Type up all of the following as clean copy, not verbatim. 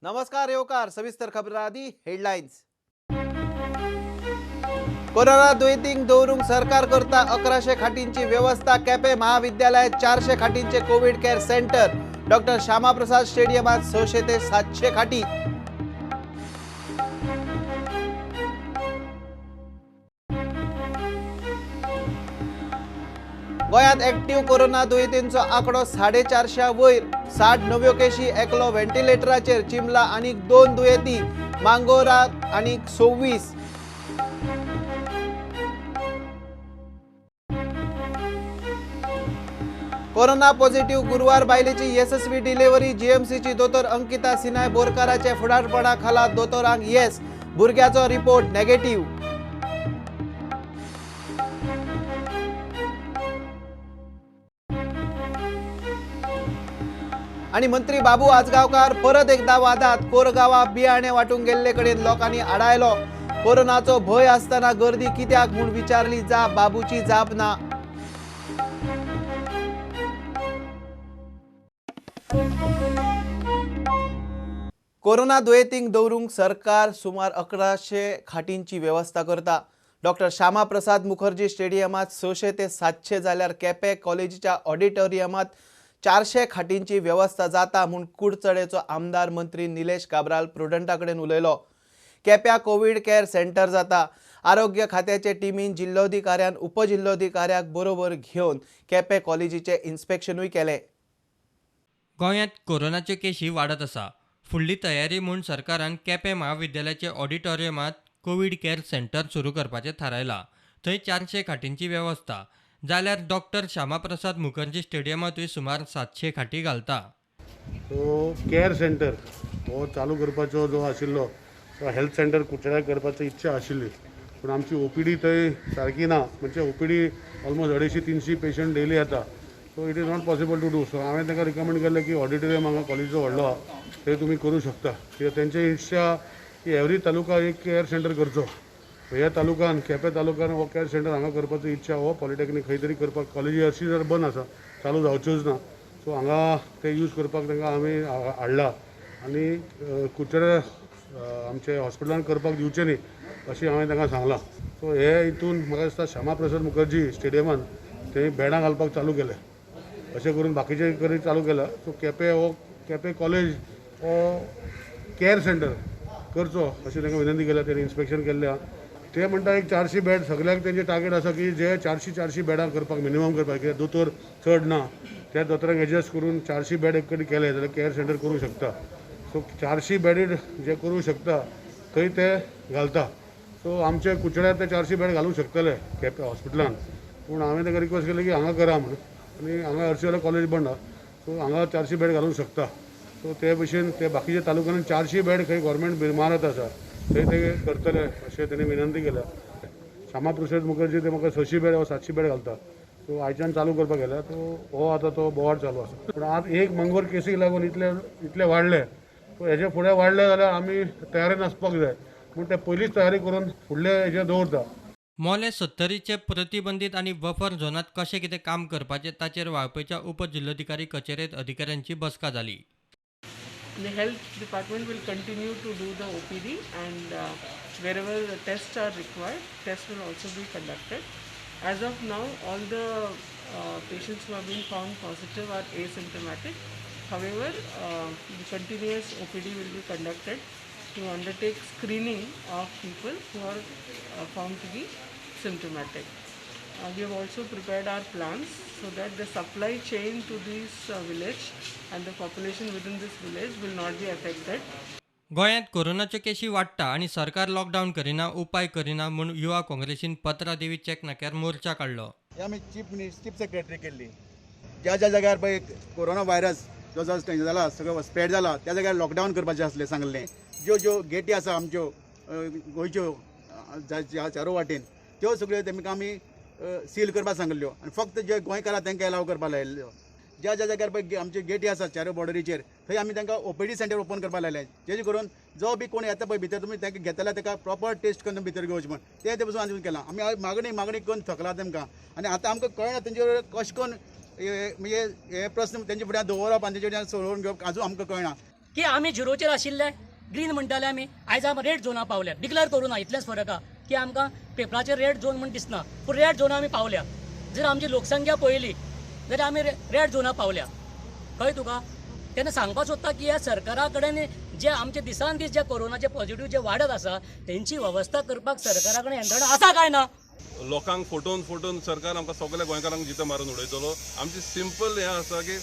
नमस्कार येवकार सविस्तर खबरां आदी हेडलायन्स। कोरोना दुयेंतींक दवरूंक सरकार करता 1100 खाटींची व्यवस्था। केपें महाविद्यालयात 400 खाटींचे Covid care centre. Doctor Shyama Prasad स्टेडियमात 600 ते 700 खाटी। गोंयांत एक्टिव्ह कोरोना दुयेंतींचो आंकडो 450 वयर। 60 नव्यो केशी, एकलो व्हेंटिलेटराचेर। चिमला आनीक 2 दुयेंती, मांगोरात आनीक 26। कोरोना पॉझिटिव्ह गुरुवार बायलेची येसस्वी डिलिव्हरी। जीएमसीची दोतोर अंकिता सिनाय बोरकाराचे फुडारपणा खाला दोतोरांक येस। भुरग्याचो रिपोर्ट नेगेटिव्ह। आणि मंत्री बाबू आजगावकार परत एकदा वादात। कोरगावा बियाणे वाटूंक गेल्ले कडेन लोकांनी आडायलो। कोरोनाचो भंय आसतना गर्दी कित्याक म्हूण विचारली जाप, बाबूची जाप ना। कोरोना दुयेंतींक दवरूंक सरकार सुमार 1100 खाटींची व्यवस्था करता। डॉक्टर श्यामाप्रसाद मुखर्जी स्टेडियमात 600 ते 700 जाल्यार केपें कॉलेजीच्या ऑडिटोरियमात 400 खाटींची व्यवस्था जाता म्हूण कुडचडेचो आमदार मंत्री निलेश काब्राल प्रुडंटा कडेन उलयलो। केप्या कोवीड केअर सेंटर जाता। आरोग्य खात्याचे टिमीन जिल्लोधिकाऱ्यान उपजिल्लोधिकाऱ्याक बरोबर घेवन केपें कॉलेजीचें इन्स्पेक्शनूय केलें। गोंयांत कोरोनाच्यो केशी वाडत आसा। फुडली तयारी म्हूण सरकारान केपें महाविद्यालयाचे ऑडिटोरियमांत कोवीड केअर सेंटर सुरू करपाचें थारायलां। थंय 400 खाटींची वेवस्था जाल्यार डॉक्टर श्यामाप्रसाद मुखर्जी स्टेडियमांतूय सुमार 700 खाटी घालता। सो केअर सेंटर हो चालू करपाचो जो आशिल्लो तो हेल्थ सेंटर कुडचड्यार करपाची इच्छा आशिल्ली, पूण आमची ओपीडी थंय सारकी ना। म्हणजे ओपीडी ऑलमोस्ट 250-300 पेशंट डेली येता। So it is not possible to do so. हांवें तांकां रिकमेंड केल्लें की ऑडिटोरियम हांगा कॉलेजीचो व्हडलो आहा थंय तुमी करूं शकता। कित्याक तेंची इच्छा की एवरी तालुका एक केअर सेंटर करचो। ह्या तालुक्यान केपें तालुक्यान हो केअर सेंटर हांगा करपाची इच्छा हो पॉलिटेक्नीक खंय तरी करपाक। कॉलेजी अशी जर बंद आसा, चालू जावच्योच ना। सो हांगा ते यूज करपाक तांकां आमी हाडला आनी कुडचडे आमचे हॉस्पिटलान करपाक दिवचें न्ही अशें हांवें तांकां सांगलां। सो हे हितून म्हाका दिसता श्यामाप्रसाद मुखर्जी स्टेडियमान थंय बेडां घालपाक चालू केलें, अशें करून बाकीचे कडेन चालू केलां। सो केपें हो केपें कॉलेज हो केअर सेंटर करचो अशें तांकां विनंती केल्या। तेणी इन्स्पेक्शन केल्लें आहा। ते म्हणटा एक 400 बेड सगळ्यांक तेंचे टार्गेट आसा की जे 400-400 बेडां करपाक मिनिमम करपाक, कित्याक दोतोर चड ना, त्या दोतोरांक एडजस्ट करून 400 बेड एक कडेन केले जाल्यार केअर सेंटर करूंक शकता। सो 400 बेडीर जे करूंक शकता थंय ते घालता। सो आमचे कुडचड्यार ते 400 बेड घालूंक शकतले केपें हॉस्पिटलान, पूण हांवें तांकां रिक्वेस्ट केली की हांगा करा म्हूण। आनी हांगा हरशीं कॉलेज बंद आहा, सो हांगा 400 बेड घालूंक शकता। सो ते भशेन ते बाकीच्या तालुक्यांनी 400 बेड खंय गव्हर्मेंट इमारत आसा थंय ते करतले अशें तेणी विनंती केल्या। श्यामाप्रसाद मुखर्जी ते म्हाका 600 बेड वा 700 बेड घालता। सो आयच्यान चालू करपाक गेल्या। सो हो आतां तो बोवाळ चालू आसा। पूण आज एक मंगोर केसीक लागून इतले इतले वाडले, सो हेजे फुडें वाडले जाल्यार आमी तयारेन आसपाक जाय म्हूण ते पयलींच तयारी करून फुडले हेजे दवरता। मोलें सत्तरीचे प्रतिबंधीत आनी बफर झोनांत कशें कितें काम करपाचें ताचेर वाळपयच्या उपजिल्लोधिकारी कचेरेंत अधिकाऱ्यांची बसका जाली। The health department will continue to do the OPD and wherever the tests are required, tests will also be conducted. As of now, all the patients who have been found positive are asymptomatic. However, the continuous OPD will be conducted to undertake screening of people who are found to be symptomatic. We have also prepared our plans so that the supply chain to this village and the population within this village will not be affected. गोंयांत कोरोनाच्यो केशी वाडटा आनी सरकार lockdown करिना, उपाय करिना म्हूण युवा काँग्रेसीन पत्रादेवी चेक नाक्यार मोर्चा काडलो। आमी चीफ सेक्रेटरी केल्ली ज्या ज्या जाग्यार पळय कोरोना व्हायरस जो जो जाला सगळो स्प्रेड जाला त्या जाग्यार लॉकडावन करपाचें आसलें सांगलें। ज्यो ज्यो गेटी आसा आमच्यो गोंयच्यो चारो वाटेन त्यो सगळ्यो तेमकां आमी सील करपाक सांगिल्ल्यो आनी फक्त जे गोंयकार आसा तांकां एलाव करपाक लायिल्ल्यो। ज्या ज्या जाग्यार पळय आमच्यो गेटी आसा चारो बॉर्डरीचेर थंय आमी तांकां ओपीडी सेंटर ओपन करपाक लायलें, जेणे करून जो बी कोण येता पळय भितर तुमी तांकां घेतल्यार ताका प्रॉपर टेस्ट करून भितर घेवचें म्हण तें ते पसून आमी केलां। आमी मागणी मागणी करून थकला तेमकां आनी आतां आमकां कळना तेंचे कशें करून म्हणजे हे प्रस्न तेंचे फुड्यान दवरप आनी तेंचे फुड्यान सोडोवन घेवप आजून आमकां कळना। की आमी झिरोचेर आशिल्ले ग्रीन म्हणटाले आमी, आयज आमी रेड झोना पावल्या. डिक्लेअर करूं ना इतलेंच फरक आहा की आमकां पेपराचेर रेड झोन म्हूण दिसना, पूण रेड झोना आमी पावल्या. जर आमची लोकसंख्या पळयली जाल्यार आमी रेड झोना पावल्या. कळ्ळें तुका? तेन्ना सांगपाक सोदता की ह्या सरकारा कडेन जे आमचे दिसान दीस जे कोरोनाचे पॉझिटिव्ह जे वाडत आसा तेंची वेवस्था करपाक सरकारा कडेन यंत्रणा आसा काय ना? लोकांक फटोवन फटोवन सरकार आमकां सगल्या गोंयकारांक जिते मारून उडयतलो. आमची सिंपल हें आसा की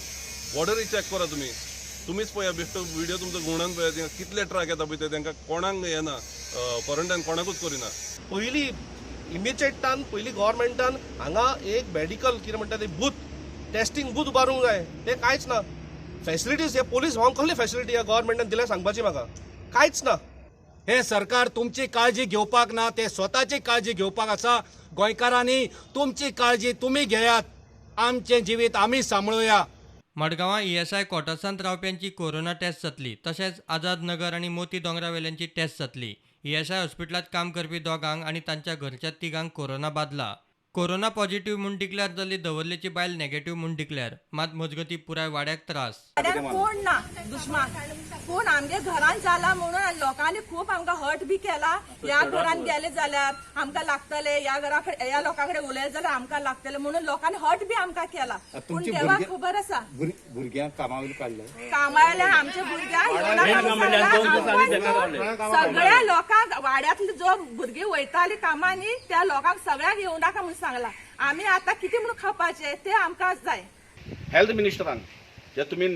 बॉर्डरी चॅक करा तुमी, तुमीच पळया, बेश्टो व्हिडियो तुमचो घुंवडावन पळया, थिंगा कितले ट्रक येता पळय ते, तांकां कोणाक येना, क्वॉरंटायन कोणाकूच करिना. पयली इमिजिएटान पयली गव्हर्मेंटान हांगा एक मेडिकल कितें म्हणटा ते बूथ, टेस्टिंग बूथ उबारूंक जाय. ते कांयच ना फेसिलिटीज. हे पोलीस भावांक कसली फेसिलिटी ह्या गव्हर्मेंटान दिल्या सांगपाची म्हाका, कांयच ना. हे सरकार तुमची काळजी घेवपाक ना, ते स्वताची काळजी घेवपाक आसा. गोंयकारांनी तुमची काळजी तुमी घेयात, आमचें जिवीत आमी सांबाळुया. मडगांवां ईएसआय क्वॉर्टर्सांत रावप्यांची कोरोना टेस्ट जातली. तशेंच आझाद नगर आनी मोती दोंगरा वेल्यांची टेस्ट जातली. ईएसआय हॉस्पिटलांत काम करपी दोगांक आनी तांच्या घरच्या तिगांक कोरोना बादला. कोरोना पॉझिटिव्ह म्हूण डिक्लेअर जाल्ली दवर्लेची बायल नेगेटिव्ह म्हूण डिक्लेअर. मात मजगती पुराय वाड्याक त्रास. वाड्यार कोण ना दुश्मान, पूण आमगे घरान जाला म्हणून लोकांनी खूब आमकां हर्ट बी केला. ह्या घरान गेले जाल्यार आमकां लागतले, ह्या घरा ह्या लोकां कडेन उलयले जाल्यार आमकां लागतले म्हणून लोकांनी हर्ट बी आमकां केला. पूण देवाक खबर आसा. भुरग्यांक कामावयले काडले? कामावयल्यान आमच्या भुरग्यांक सगळ्या लोकांक, वाड्यांतले जो भुरगीं वयताली कामांनी त्या लोकांक सगळ्यांक येवं नाका म्हणून सांगला. आमी आतां कितें म्हणून खावपाचें तें आमकां जाय. हेल्थ मिनिस्टरान जे तुमी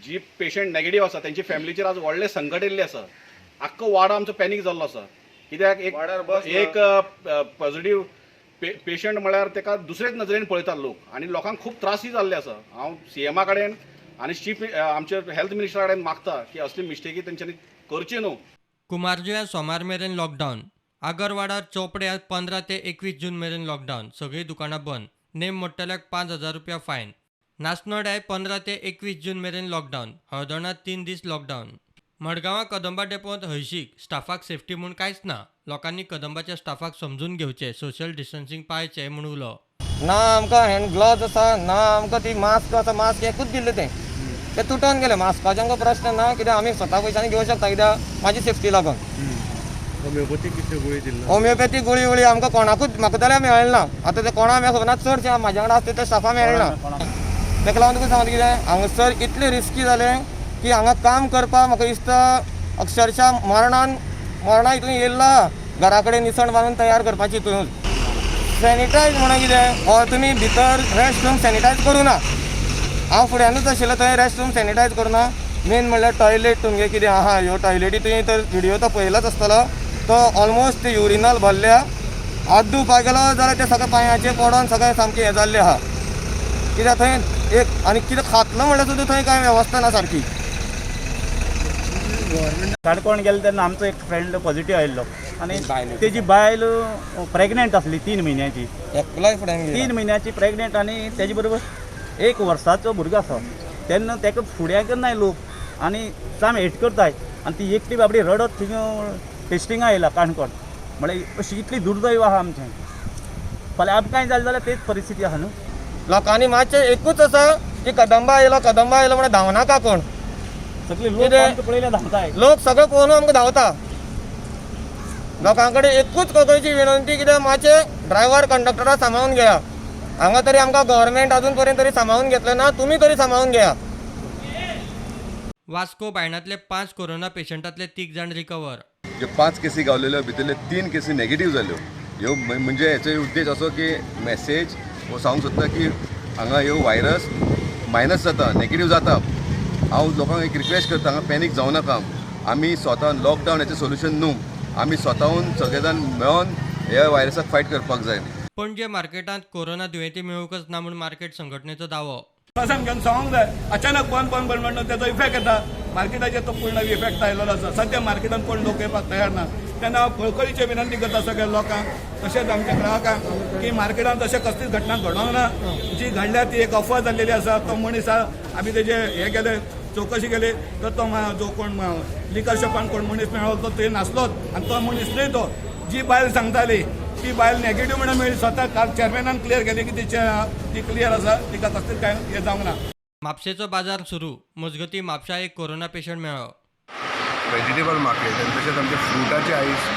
जी पेशंट नेगेटीव आसा तेंची फॅमिलीचेर आज व्हडलें संकट येयल्लें आसा. आख्खो वाडो आमचो पॅनीक जाल्लो आसा. कित्याक एक एक पॉझिटीव पेशंट म्हळ्यार तेका दुसरेच नदरेन पळयतात लोक आनी लोकांक खूब त्रासूय जाल्ले आसा. हांव सीएमा कडेन आनी चीफ आमच्या हेल्थ मिनिस्टरा कडेन मागता की असली मिस्टेकी तेंच्यांनी करची न्हू. कुमारजुव्यां सोमार मेरेन लॉकडावन. आगरवाडार चोपड्यां 15 ते 21 जून मेरेन लॉकडावन. सगळीं दुकानां बंद. नेम मोडटल्याक 5000 रुपया फायन. नास्नोड्याय 15 ते 21 जून मेरेन लॉकडावन. हळदोणां 3 दीस लॉकडावन. मडगांवां कदंबा डेपोंत हळशीक. स्टाफाक सेफ्टी म्हूण कांयच ना. लोकांनी कदंबाच्या स्टाफाक समजून घेवचें, सोशल डिस्टन्सिंग पाळचें म्हूण उलो. ना आमकां हँड ग्लोव्ज आसा, ना आमकां ती मास्क आसा. मास्क एकूच दिल्लें तें तें तुटोन गेलें. मास्काचें आमकां प्रश्न ना, कित्याक आमी स्वता पयशांनी घेवंक शकता, कित्याक म्हाजी सेफ्टी लागून. होमिओपॅथीक कितल्यो गुळी दिल्लो? होमिओपॅथी गुळी गुळी आमकां कोणाकूच, म्हाका जाल्यार मेळ्ळें ना. आतां ते कोणा मेळ्ळें खबर ना. चडशें म्हाज्या वांगडा आसता ते स्टाफा मेळ्ळें ना. ताका लागून तुका सांगता कितें, हांगासर इतलें रिस्की जालें की हांगा काम करपाक म्हाका दिसता अक्षरशा मरणान मरणा हितून येयल्लो आहा. घरा कडेन निसण बांदून तयार करपाची हितूनच. सॅनिटायज म्हणून कितें हो, तुमी भितर रेस्ट रूम सॅनिटायज करूं ना. हांव फुड्यानूच आशिल्लो थंय, रेस्ट रूम सॅनिटायज करुना. मेन म्हणल्यार टॉयलेट तुमगे कितें आहा, ह्यो टॉयलेटी तुवें तर व्हिडियो तो पळयलोच आसतलो. तो ऑलमोस्ट युरिनल भरल्या. हात धुवपाक गेलो जाल्यार ते सगळे पांयाचेर पडोन सगळें सामकें हें जाल्लें आहा. कित्याक थंय एक आनी कितें खातलो म्हणल्यार सुद्दां थंय कांय वेवस्था ना सारकी. काणकोण गेले तेन्ना आमचो एक फ्रेंड पॉझिटीव आयिल्लो आनी तेजी बायल प्रेग्नेंट आसली 3 म्हयन्याची. एकलोय फुड्यान. 3 म्हयन्याची प्रेग्नेंट आनी तेजे बरोबर एक वर्साचो भुरगो आसा. तेन्ना तेका फुड्याक करनाय लोक आनी साम हेट करताय आनी ती एकटी बाबडी रडत थिंगा टेस्टिंगा येयला काणकोण. म्हळ्यार अशी इतली दुर्दैव आहा आमचें. फाल्यां आमकांय जालें जाल्यार तेच परिस्थिती आहा न्हू. लोकांनी मातशें एकूच आसा की कदंबा आयलो, कदंबा आयलो म्हणून धांवनाका कोण. सगळे लोक कितें? आमकां पळयल्यार धांवताय. लोक सगळे पळोवन आमकां धांवता. लोकां कडेन एकूच कळकळीची विनंती, कित्याक मातशें ड्रायव्हर कंडक्टरा सांबाळून घेया. हांगा तरी आमकां गव्हर्मेंट अजून पर्यंत तरी सांबाळून घेतलें ना, तुमी तरी सांबाळून घेया. वास्को बायणांतले पांच कोरोना पेशंटांतले तीग जाण रिकवर. ज्यो पांच केसी गावलेल्यो, भितरले तीन केसी नेगेटीव जाल्यो. ह्यो म्हणजे हेचो उद्देश असो की मॅसेज हो सांगूंक सोदता की हांगा ह्यो व्हायरस मायनस जाता, नेगेटीव जाता. हांव लोकांक एक रिक्वेस्ट करता, हांगा पॅनीक जावं नाका. आमी स्वता लॉकडावन हेचें सोल्युशन न्हू. आमी स्वताहून सगळे जाण मेळोन ह्या व्हायरसाक फायट करपाक जाय. पणजे मार्केटांत कोरोना दुयेंती मेळूंकच ना म्हूण मार्केट संघटनेचो दावो. प्रशासन घेवन सांगूंक जाय. अचानक बंद बंद बंद म्हणून तेजो इफेक्ट येता मार्केटाचेर. तो पूर्ण इफेक्ट आयलेलो आसा. सद्या मार्केटान कोण लोक येवपाक तयार ना. तेन्ना हांव कळकळीचे विनंती करता सगळ्या लोकांक तशेंच आमच्या ग्राहकांक की मार्केटान तशें कसलीच घटना घडोवंक ना. जी घडल्या ती एक अफवा जाल्लेली आसा. तो मनीस आमी तेजे हे केले, चवकशी केली तर तो जो कोण लिकर शॉपान कोण मनीस मेळ्ळो तो थंय नासलोच आनी तो मनीस न्हय तो. जी बायल सांगताली ती बायल नेगेटीव म्हणून मेळ्ळी. स्वता काल चेअरमॅनान क्लियर केली की तिचे ती क्लियर आसा, तिका कसलीच कांय हें जावंक ना. म्हापशेचो बाजार सुरू. मजगतीं म्हापशा एक कोरोना पेशंट मेळ्ळो. वेजिटेबल मार्केट आनी तशेंच आमचे फ्रुटाचे आयज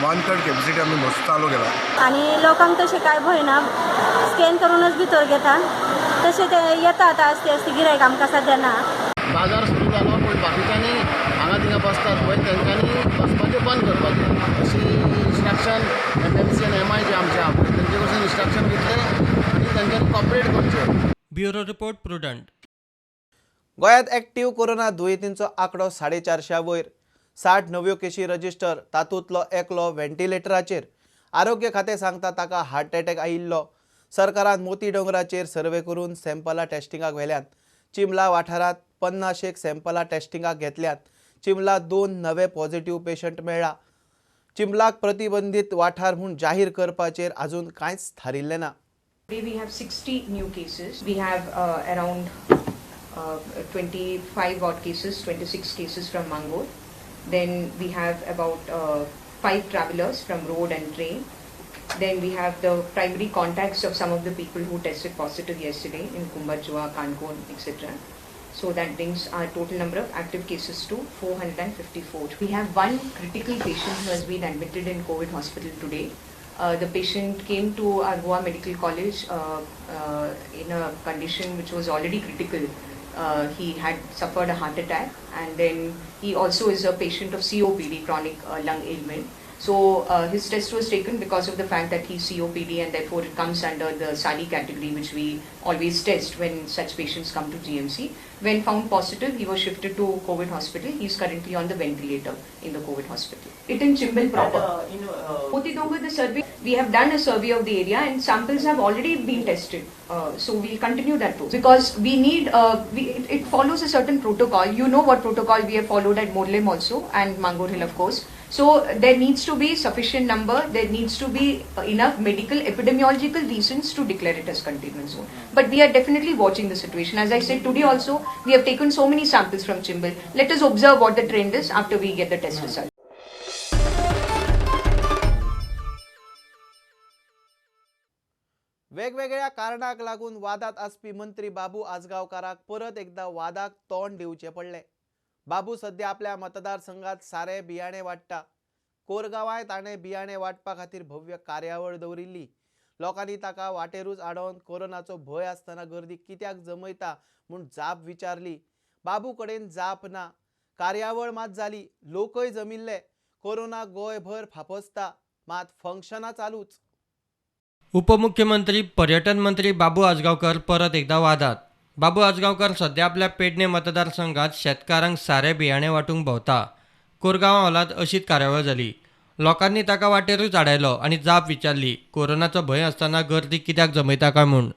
1/3 कॅपॅसिटी आमी मस्त चालू केला. आनी लोकांक तशें कांय भंय ना, स्कॅन करूनच भितर घेता. तशें ते येता आतां आस्ते आस्ते गिरायक आमकां सद्या ना. बाजार सुरू जालो पूण बाकीच्यांनी हांगा थिंगा बसतात पळय तेंच्यांनी बसपाचें बंद करपाचें अशी इन्स्ट्रक्शन MMC आनी MI जे आमचे आहा पळय तेंचे कडसून इन्स्ट्रक्शन घेतलें आनी तेंच्यांनी कॉपरेट करचें. Bureau report, Prudent. गोंयांत एक्टिव्ह कोरोना दुयेंतींचो आंकडो 450 वयर. 60 नव्यो केशी रजिस्टर, तातूंतलो एकलो व्हेंटिलेटराचेर. आरोग्य खातें सांगता ताका हार्ट अटॅक आयिल्लो. सरकारान मोती दोंगराचेर सर्वे करून सॅम्पलां टेस्टिंगाक व्हेल्यांत. चिंबला वाठारांत 50 सॅम्पलां टेस्टिंगाक घेतल्यांत. चिंबला 2 नवे पॉझिटिव्ह पेशंट मेळ्ळा. चिंबलाक प्रतिबंधीत वाठार म्हूण जाहीर करपाचेर अजून कांयच थारिल्लें ना. Today we have 60 new cases. We have around 25 odd cases, 26 cases from Mangor. Then we have about 5 travelers from road and train. Then we have the primary contacts of some of the people who tested positive yesterday in Kumbharjua, Cancun, etc. So that brings our total number of active cases to 454. We have one critical patient who has been admitted in COVID hospital today. The patient came to our Goa Medical College in a condition which was already critical. He had suffered a heart attack, and then he also is a patient of COPD, chronic lung ailment. So his test was taken because of the fact that he's COPD, and therefore it comes under the SALI category, which we always test when such patients come to GMC. When found positive, he was shifted to COVID hospital. He's currently on the ventilator in the COVID hospital. It in Chimbel proper. Moti Dongor, the survey, we have done a survey of the area and samples have already been tested. So we'll continue that process because we need, it follows a certain protocol. You know what protocol we have followed at Morlem also and Mangor Hill, of course. So there needs to be sufficient number, there needs to be enough medical epidemiological reasons to declare it as containment zone. But we are definitely watching the situation. As I said today also, we have taken so many samples from Chimbel. Let us observe what the trend is after we get the test result. वेगवेगळ्या कारणाक लागून वादात आसपी मंत्री बाबू आजगांवकाराक परत एकदा वादाक तोंड दिवचें पडलें. बाबू सध्या आपल्या मतदारसंघात सारे बियाणे वांट्टा. कोरगांवाय ताणें बियाणे वांटपा खातीर भव्य कार्यावळ दवरिल्ली. लोकांनी ताका वाटेरूच आडोवन कोरोनाचो भंय आसतना गर्दी कित्याक जमयता म्हूण जाप विचारली. बाबू कडेन जाप ना. कार्यावळ मात जाली, लोकय जमिल्ले. कोरोना गोंयभर फाफसता, मात फंक्शनां चालूच. उपमुख्यमंत्री पर्यटन मंत्री बाबू आजगांवकर परत एकदा वादात. बाबू आजगांवकर सध्या आपल्या पेडणे मतदारसंघात शेतकारांक सारे बियाणे वांटूंक भोंवता. कोरगांव हॉलांत अशीच कार्यावळ जाली. लोकांनी ताका वाटेरूच आडायलो आनी जाप विचारली, कोरोनाचो भंय आसतना गर्दी कित्याक जमयता काय म्हूण.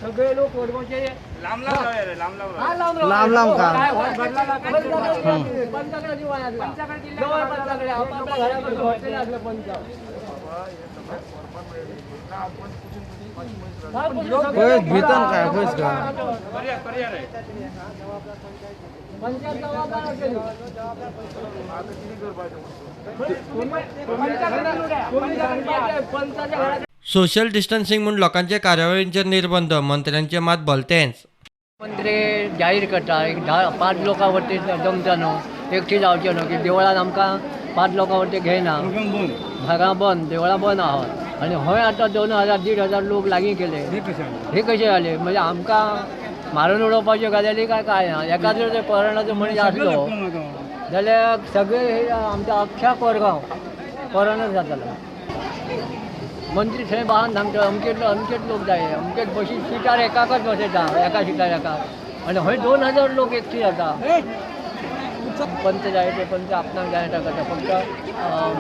सगळे लोक लांब लांब का भितर काय पयस का सोशल डिस्टन्सिंग म्हूण लोकांचे कार्यावळींचेर निर्बंध, मंत्र्यांचे मात भलतेंच. मंत्री जाहीर करता एक 10-5 लोकां वरती जमता न्हू, एकटी जावचें न्हू की देवळान आमकां 5 लोकां वरती घेयना, घरां बंद, देवळां बंद आहात आनी हय आतां 2000 1500 लोक लागीं केले, हे कशें जालें? म्हणजे आमकां मारून उडोवपाच्यो गजाली काय काय ना. एकाद्रो जर कोरोनाचो मनीस आसलो जाल्यार सगळे हे आमच्या अख्ख्या कोरगांव कोरोना जातालो. मंत्री थंय बांद सांगता अमकेच अमकेच लोक जाय, अमकेच बशी सिटार एकाकच बसयता, एका सिटार एका, आनी हय 2000 लोक एकटी जाता. पंच जाय ते पंच आपणाक जाय ते करता, फक्त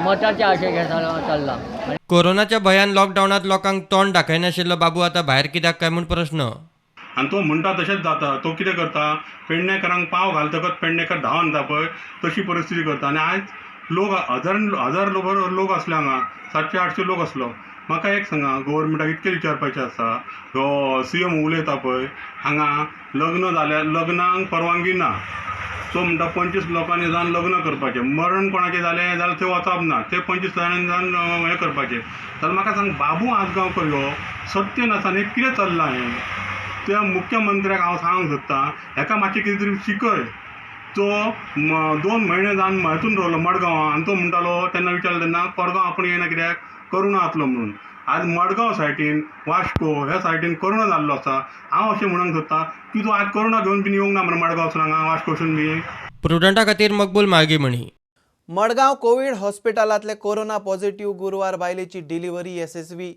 मताचे आशे घेतना चल्ला. कोरोनाच्या भंयान लॉकडावनात लोकांक तोंड दाखयनाशिल्लो बाबू आतां भायर कित्याक काय म्हूण प्रश्न. आनी तो म्हणटा तशेंच जाता. तो कितें करता, पेडणेकरांक पाव घालतकच पेडणेकर धांवन येता पळय तशी परिस्थिती करता. आनी आयज लोक हजार लोक आसले हांगा, 700-800 लोक आसलो. म्हाका एक सांगा, गव्हर्मेंटाक इतकें विचारपाचें आसा, हो सी एम उलयता पळय हांगा लग्न जाल्यार लग्नाक परवानगी ना, तो म्हणटा 25 लोकांनी जावन लग्न करपाचें, मरण कोणाचें जालें जाल्यार थंय वचप ना, ते 25 जाणांनी जावन हें करपाचें. जाल्यार म्हाका सांग, बाबू आजगांवकर ह्यो सत्य नासतना हें कितें चल्लां हें? त्या मुख्यमंत्र्याक हांव सांगूंक सोदतां, हेका मातशें कितें तरी शिकय. तो 2 म्हयने जावन हेतून रावलो मडगांवां, आनी तो म्हणटालो तेन्ना विचारलें तेन्ना कोरगांव आपूण येयना कित्याक, करुणा जातलो म्हणून. आज मडगांव सायटीन, वास्को ह्या सायटीन करुणा जाल्लो आसा. हांव अशें म्हणूंक सोदतां की तूं आज करुणा घेवन बीन येवंक ना मरे मडगांवसून हांगा वास्कोसून बी. प्रुडंटा खातीर मकबूल माळगीमणी. मडगांव कोवीड हॉस्पिटलांतले कोरोना पॉझिटिव्ह गुरवार बायलेची डिलिव्हरी येसस्वी.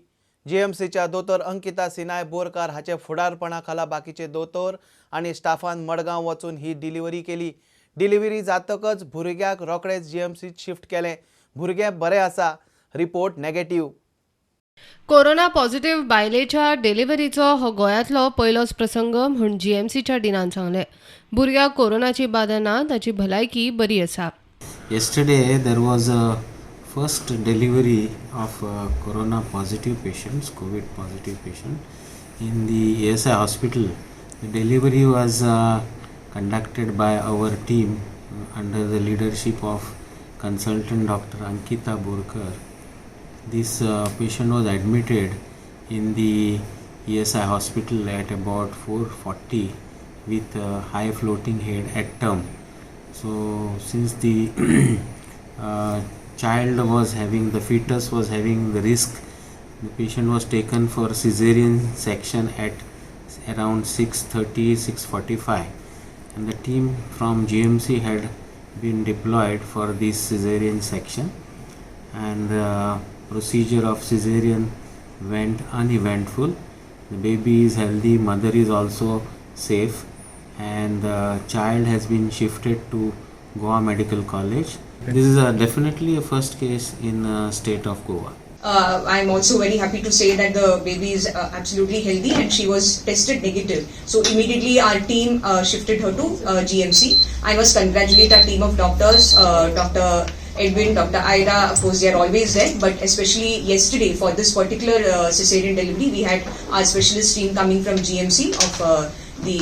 जीएमसीच्या दोतोर अंकिता सिनाय बोरकार हाचे फुडारपणा खाला बाकीचे दोतोर आनी स्टाफान मडगांव वचून ही डिलिव्हरी केली. डिलिव्हरी जातकच भुरग्याक रोखडेच जीएमसीत शिफ्ट केलें. भुरगें बरें आसा, रिपोर्ट नेगेटिव्ह. कोरोना पॉझिटिव्ह बायलेच्या डिलिव्हरीचो हो गोंयांतलो पयलोच प्रसंग म्हूण जीएमसीच्या डिनान सांगलें. भुरग्याक कोरोनाची बादा ना, ताची भलायकी बरी आसा. Yesterday there was a first delivery of corona positive patients, COVID positive patient in the ESI hospital. The delivery was conducted by our team under the leadership of consultant Dr. Ankita Borkar. This patient was admitted in the ESI hospital at about 4:40 with a high floating head at term. So since the child was having, the fetus was having the risk, the patient was taken for cesarean section at around 6:30, 6:45, and the team from GMC had been deployed for this cesarean section, and the procedure of cesarean went uneventful. The baby is healthy, mother is also safe, and the child has been shifted to Goa Medical College. This is definitely a first case in the state of Goa. I'm also very happy to say that the baby is absolutely healthy and she was tested negative. So immediately our team shifted her to GMC. I must congratulate our team of doctors, Dr. Edwin, Dr. Ira, of course they are always there, but especially yesterday for this particular cesarean delivery, we had our specialist team coming from GMC of the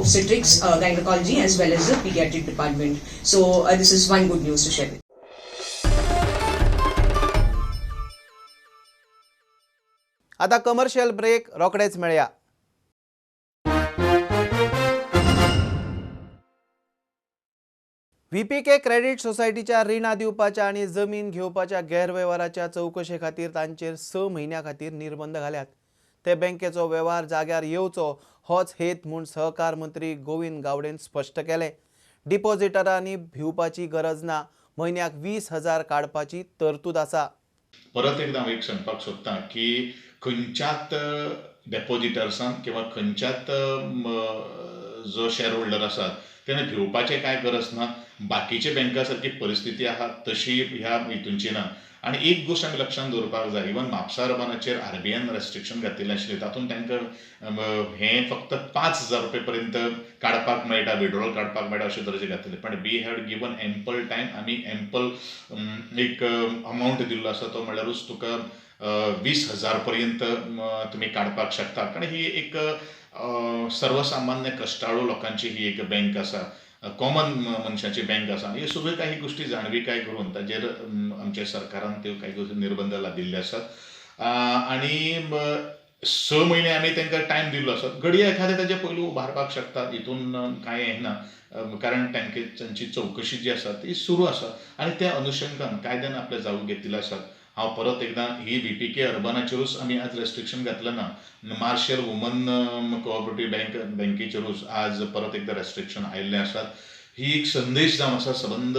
obstetrics, gynecology as well as the pediatric department. So this is one good news to share with. आता commercial break, रोखडेच मेळया. व्हीपीके credit सोसायटीच्या रिणां दिवपाच्या आनी जमीन घेवपाच्या गैरवेव्हाराच्या चवकशे खातीर तांचेर 6 म्हयन्यां खातीर निर्बंध घाल्यात. ते बँकेचो वेव्हार जाग्यार येवचो होच हेत म्हूण सहकार मंत्री गोविंद गावडेन स्पश्ट केलें. डिपॉझिटरांनी भिवपाची गरज ना, म्हयन्याक 20,000 काडपाची तरतूद आसा. परत एकदा हांव एक सांगपाक सोदतां की खंयच्याच डेपोजिटर्सान किंवा खंयच्याच जो शेअर होल्डर आसात तेणे भिवपाचें कांय गरज ना. बाकीच्या बँका सारकी परिस्थिती आहा तशी ह्या हितूनची ना. आनी एक गोश्ट आमी लक्षांत दवरपाक जाय, इवन म्हापसा अर्बनाचेर आरबीआयन रेस्ट्रिक्शन घातिल्लें आशिल्लें, तातूंत तांकां हें फक्त 5,000 रुपये पर्यंत काडपाक मेळटा, विड्रॉल काडपाक मेळटा अशें तरेचें घातिल्लें. पण we have given ample time, आमी एम्पल एक अमावंट दिल्लो आसा, तो म्हणल्यारूच तुका 20,000 पर्यंत तुमी काडपाक शकता. कारण ही एक सर्वसामान्य कश्टाळू लोकांची ही एक बँक आसा, कॉमन मनशाची बँक आसा. ह्यो सगळ्यो काही गोश्टी जाणविकाय करून ताजेर आमच्या सरकारान त्यो काही गोश्टी निर्बंध लादिल्ले आसात. आनी 6 म्हयने आमी तांकां टायम दिल्लो आसा, घडये एखादें ताजे पयलू उबारपाक शकतात, हितून कांय हें ना, कारण तांची चवकशी जी आसा ती सुरू आसा आनी त्या अनुशंगान कायद्यान आपल्या जागो घेतिल्ले आसात. हांव परत एकदां ही व्हीपीके अर्बनाचेरूच आमी आज रेस्ट्रिक्शन घातलें ना, मार्शल वुमन कोऑपरेटीव बँकेचेरूच आज परत एकदां रेस्ट्रिक्शन आयिल्लें आसात. ही एक संदेश जावन आसा सबंद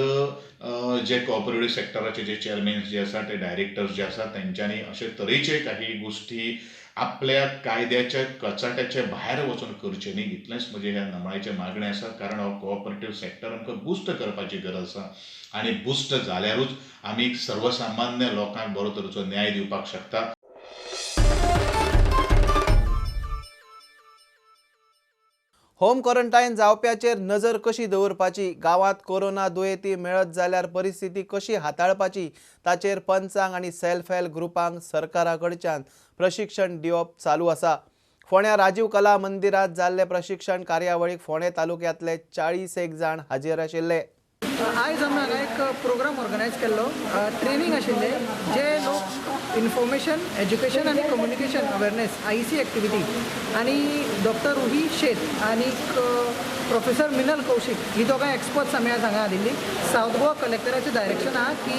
जे कोऑपरेटीव सेक्टराचे जे चेअरमॅन्स जे आसा, ते डायरेक्टर्स जे आसा, तेंच्यांनी अशे तरेचे काही गोश्टी आपल्या कायद्याच्या कचाट्याच्या भायर वचून करचें न्ही, इतलेंच म्हजें ह्या नमळायेचें मागणें आसा. कारण हो कोऑपरेटीव सेक्टर आमकां बुस्ट करपाची गरज आसा आनी बुस्ट जाल्यारूच आमी सर्वसामान्य लोकांक बरो तरेचो न्याय दिवपाक शकता. होम क्वॉरंटायन जावप्याचेर नजर कशी दवरपाची, गांवांत कोरोना दुयेंती मेळत जाल्यार परिस्थिती कशी हाताळपाची ताचेर पंचांक आनी सेल्फ हेल्प ग्रुपांक सरकारा कडच्यान प्रशिक्षण दिवप चालू आसा. फोंड्या राजीव कला मंदिरात जाल्ले प्रशिक्षण कार्यावळीक फोंडें तालुक्यांतले 40 जाण हाजीर आशिल्ले। आयज आमी हांगा एक प्रोग्राम ऑर्गनायज केल्लो, ट्रेनिंग आशिल्लें जे लोक इन्फॉर्मेशन, एज्युकेशन आनी कम्युनिकेशन अवेरनेस IEC activity आनी डॉक्टर रुही शेत आनी प्रोफेसर मिनल कौशीक ही दोगांय एक्सपर्ट्स आमी आज हांगा हाडिल्ली। सावथ गोवा कलेक्टराचें डायरेक्शन आहा की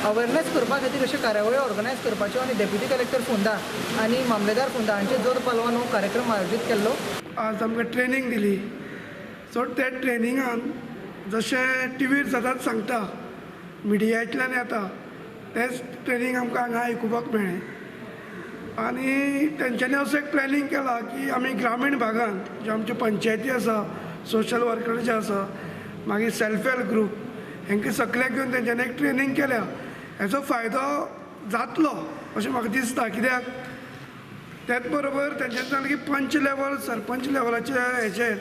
अवेरनेस करपा खातीर अश्यो कार्यावळी ऑर्गनायज करपाच्यो आनी डेप्युटी कलेक्टर फोंडा आनी मामलेदार फोंडा हांचे जोड पालवान हो कार्यक्रम आयोजीत केल्लो। आज आमकां ट्रेनींग दिली, सो त्या ट्रेनिंगान जशें टिवीर सदांच सांगता, मिडियांतल्यान येता, तेंच ट्रेनींग आमकां हांगा आयकुपाक मेळ्ळें। आनी तेंच्यांनी असो एक प्लॅनिंग केलां की आमी ग्रामीण भागांत ज्यो आमच्यो पंचायती आसा, सोशल वर्कर जे आसा, मागीर सेल्फ हेल्प ग्रूप, हेंकां सगळ्यांक घेवन तेंच्यांनी एक ट्रेनींग केल्या। हेचो फायदो जातलो अशें म्हाका दिसता, कित्याक त्याच बरोबर तेंच्यांनी सांगलें की पंच लेवल, सरपंच लेवलाच्या हेचेर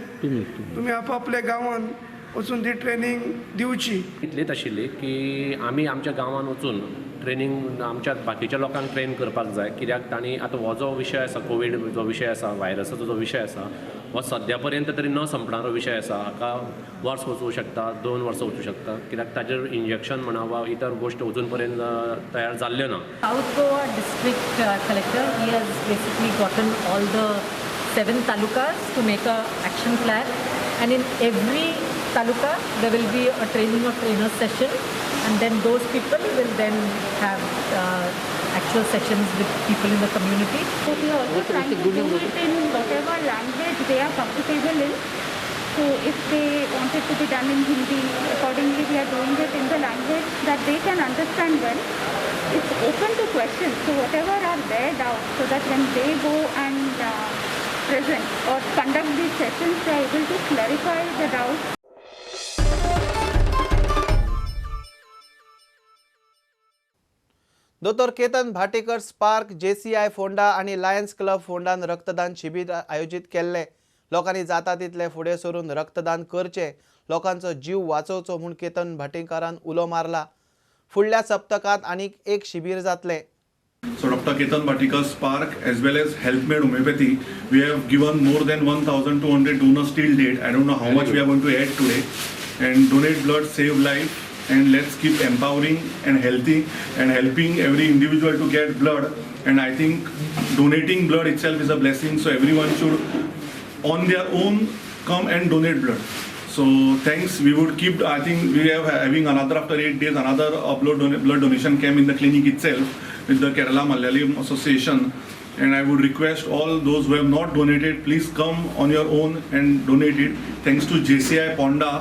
तुमी आपआपल्या गांवांत वचून ती ट्रेनींग दिवची। इतलीच आशिल्ली की आमी आमच्या गांवांत वचून ट्रेनींग आमच्या बाकीच्या लोकांक ट्रेन करपाक जाय, कित्याक तांणी आतां हो जो विशय आसा, कोवीड जो विशय आसा, व्हायरसाचो जो विशय आसा, हो सद्या पर्यंत तरी न संपणारो विशय आसा। हाका वर्स वचूं शकता, 2 वर्सां वचूं शकता, कित्याक ताजेर इंजेक्शन म्हणा वा इतर गोश्ट अजून पर्यंत तयार जाल्ल्यो ना। South Goa district collector he has basically gotten all the 7 talukas to make a action plan and in every taluka there will be a training of trainers session and then those people will then have actual sessions with people in the community. So we are also trying to do it in whatever language they are comfortable in. So if they want it to be done in Hindi, accordingly we are doing it in the language that they can understand well. It's open to questions, so whatever are their doubts, so that when they go and present or conduct these sessions, they are able to clarify the doubts. दोतोर Ketan भाटेकर spark JCI Ponda आनी lines club फोंडान रक्तदान शिबीर आयोजीत केल्ले। लोकांनी जाता तितले फुडें सरून रक्तदान करचें, लोकांचो जीव वाचोवचो म्हूण केतन भाटेकरान उलो मारला। फुडल्या सप्तकांत आनीक एक शिबीर जातलें। So Dr. Ketan Bhatikar Spark as well as HealthMed Homeopathy, we have given more than 1,200 donors till date. I don't know how much we are going to add today. And donate blood, save life, and let's keep empowering and healthy and helping every individual to get blood. And I think donating blood itself is a blessing, so everyone should on their own come and donate blood. So thanks, we would keep, I think we are having another, after 8 days, another blood donation camp in the clinic itself with the Kerala Malayalam Association. And I would request all those who have not donated, please come on your own and donate it. Thanks to JCI Ponda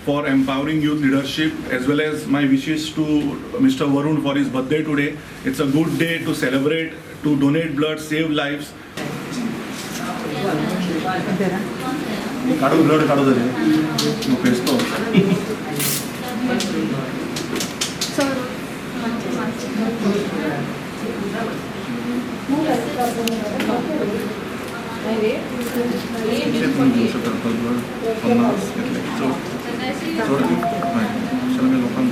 for empowering youth leadership, as well as my wishes to Mr. Varun for his birthday today. It's a good day to celebrate, to donate blood, save lives. काढू blood काढू झाले pesto blood 50 घेतले चड चड चड लोकांक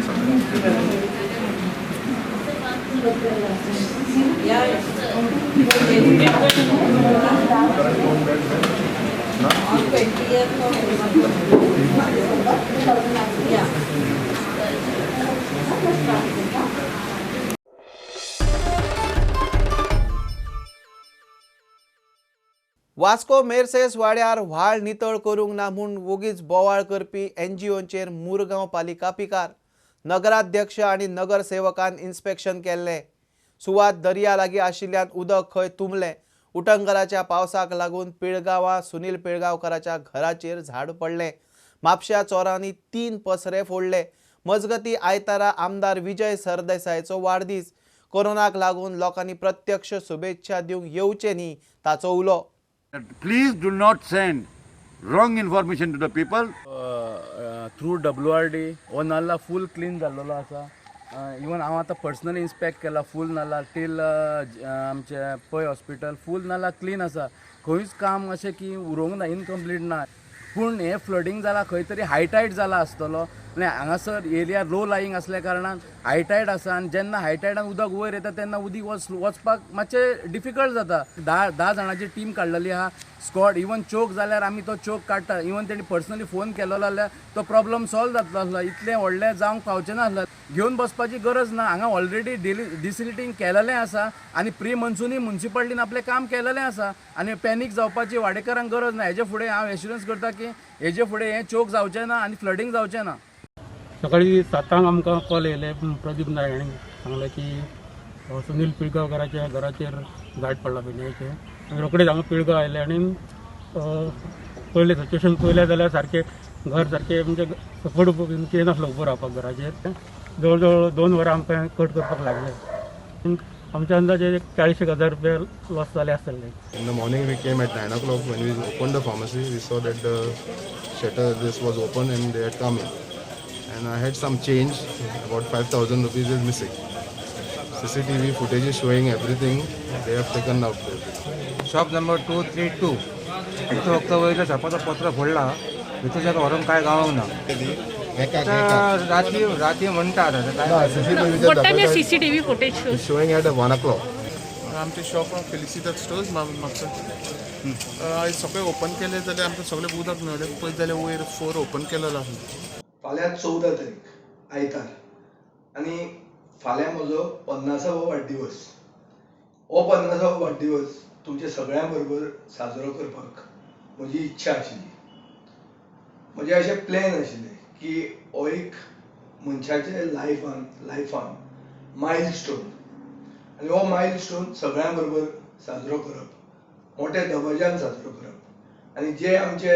वास्को मेर्सेस वाड्यार व्हाळ नितळ करूंक ना म्हूण वोगीच बोवाळ करपी एनजीओंचेर मुरगांव पालिका पिकार। नगराध्यक्ष आनी नगरसेवकान इन्स्पेक्शन केल्लें। सुवात दर्या लागीं आशिल्ल्यान उदक खंय तुंबलें। उटंगराच्या पावसाक लागून पिळगांवां सुनील पिळगांवकाराच्या घराचेर झाड पडलें। म्हापश्या चोरांनी 3 पसरे फोडले। मजगती आयतारा आमदार विजय सरदेसायचो वाडदीस। कोरोनाक लागून लोकांनी प्रत्यक्ष शुभेच्छा दिवंक येवचे न्ही ताचो उलो। Please do not send wrong information to the people. Through WRD हो नाल्ला फूल क्लीन जाल्लो आसा। इवन हांव आतां पर्सनली इन्स्पेक्ट केला फूल नाल्ला टील आमचे पै हॉस्पिटल फूल नाल्ला क्लीन आसा। खंयच काम अशें की उरोंक ना, इनकम्प्लीट ना। पूण हें फ्लडींग जालां खंय तरी हाय टायड जाला आसतलो आनी हांगासर एरिया लो लायींग आसल्या कारणान हाय टायड आसा आनी जेन्ना हाय टायडान उदक वयर येता तेन्ना उदीक वचपाक मातशें डिफिकल्ट जाता. 10 जाणांची टीम काडलेली आहा, स्कॉड. इवन चोक जाल्यार आमी तो चोक काडटा. इवन तेणी पर्सनली फोन केलो जाल्यार तो प्रॉब्लम सॉल्व जातलो आसलो. इतलें व्हडलें जावंक पावचें नासलें. घेवन बसपाची गरज ना. हांगा ऑलरेडी डिसिलिटींग केलेलें आसा आनी प्री मन्सूनय मुन्सिपालिटीन आपलें काम केलेलें आसा आनी पॅनीक जावपाची वाडेकारांक गरज ना. हेजे फुडें हांव एश्युरन्स करता की हेजे फुडें हें चोक जावचें ना आनी फ्लडींग जावचें ना. सकाळी 7 आमकां कॉल येयले. प्रदीप नायक हांणी सांगलें की सुनील पिळगांवकाराच्या घराचेर झाड पडला पेडण्याचें. आमी रोखडेच हांगा पिळगांव आयले आनी पळयलें सिच्युएशन पळयलें जाल्यार सारकें घर सारकें म्हणजे सपोर्ट कितें नासलो उबो रावपाक घराचेर. जवळ जवळ 2 वरां आमकां कट करपाक लागलें. आमच्या अंदाजे 40,000 रुपया लॉस जाले आसतले. In the morning we came at 9 o'clock. When we opened the pharmacy, we saw that the shutter this was open and they had come in. And I had some change, about 5,000 rupees is missing. CCTV footage is showing everything. They have taken out everything. Shop number 232. इथं फक्त वयल्या शॉपाचो पत्रो फोडला, भितर जाका व्हरोंक काय गावोंक ना. राती राती म्हणटा What time your CCTV footage shows? It's showing at 1 o'clock. आमचे शॉप फेलिसिटास स्टोर्स म्हापसा. आयज सगळें ओपन केलें जाल्यार आमकां सगळें उदक मेळ्ळें. पळयत जाल्यार वयर फ्लोर ओपन केलेलो आसा. फाल्यां 14 तारीख आयतार आनी फाल्यां म्हजो 50वो वाडदिवस. हो 50वो वाडदिवस तुमच्या सगळ्यां बरोबर साजरो करपाक म्हजी इच्छा आशिल्ली. म्हजें अशें प्लॅन आशिल्लें की हो एक मनशाचे लायफान मायल स्टोन आनी हो मायल स्टोन सगळ्यां बरोबर साजरो करप, मोठ्या दबाज्यान साजरो करप आनी जे आमचे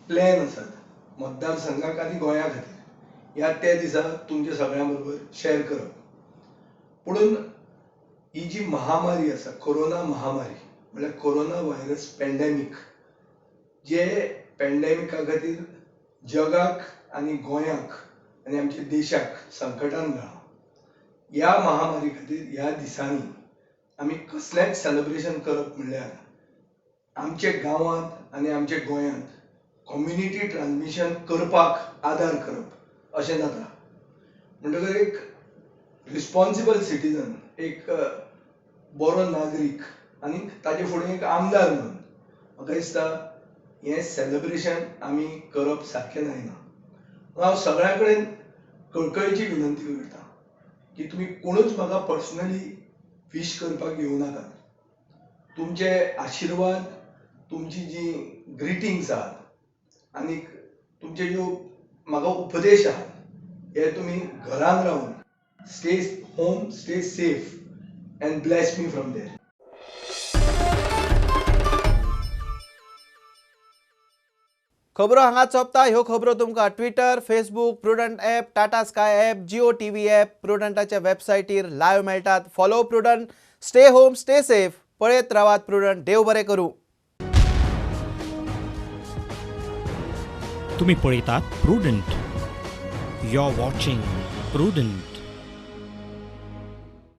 प्लॅन आसात मतदारसंघाक आनी गोंया खातीर ह्या त्या दिसा तुमच्या सगळ्यां बरोबर शेअर करप. पुणून ही जी महामारी आसा, कोरोना महामारी म्हळ्यार कोरोना व्हायरस पॅन्डेमीक, जे पॅन्डेमिका खातीर जगाक आनी गोंयाक आनी आमच्या देशाक संकटान घाला, ह्या महामारी खातीर ह्या दिसांनी आमी कसलेंच सेलिब्रेशन करप म्हणल्यार आमच्या गांवांत आनी आमच्या गोंयांत कम्युनिटी ट्रान्समिशन करपाक आदार करप अशें जाता. म्हणटकर एक रिस्पॉन्सिबल सिटीजन, एक बरो नागरीक आनी ताजे फुडें एक आमदार म्हणून म्हाका दिसता हें सेलिब्रेशन आमी करप सारकें जायना. हांव सगळ्यां कडेन कळकळीची विनंती करता की तुमी कोणूच म्हाका पर्सनली विश करपाक येवं नाकात. तुमचे आशिर्वाद, तुमची जी ग्रिटिंग्स आहात आनी तुमचे ज्यो म्हाका उपदेश आहात हे तुमी घरान रावन stay home, stay safe and bless me from there. खबरो हांगा सोंपता. ह्यो खबरो तुमकां Twitter, Facebook, Prudent app, Tata Sky app, Jio TV app, प्रुडंटाच्या वेबसायटीर live मेळटात. Follow Prudent, stay home, stay safe. पळयत रावात प्रुडंट. देव बरें करूं. तुम्ही पळयतात Prudent. You are watching Prudent.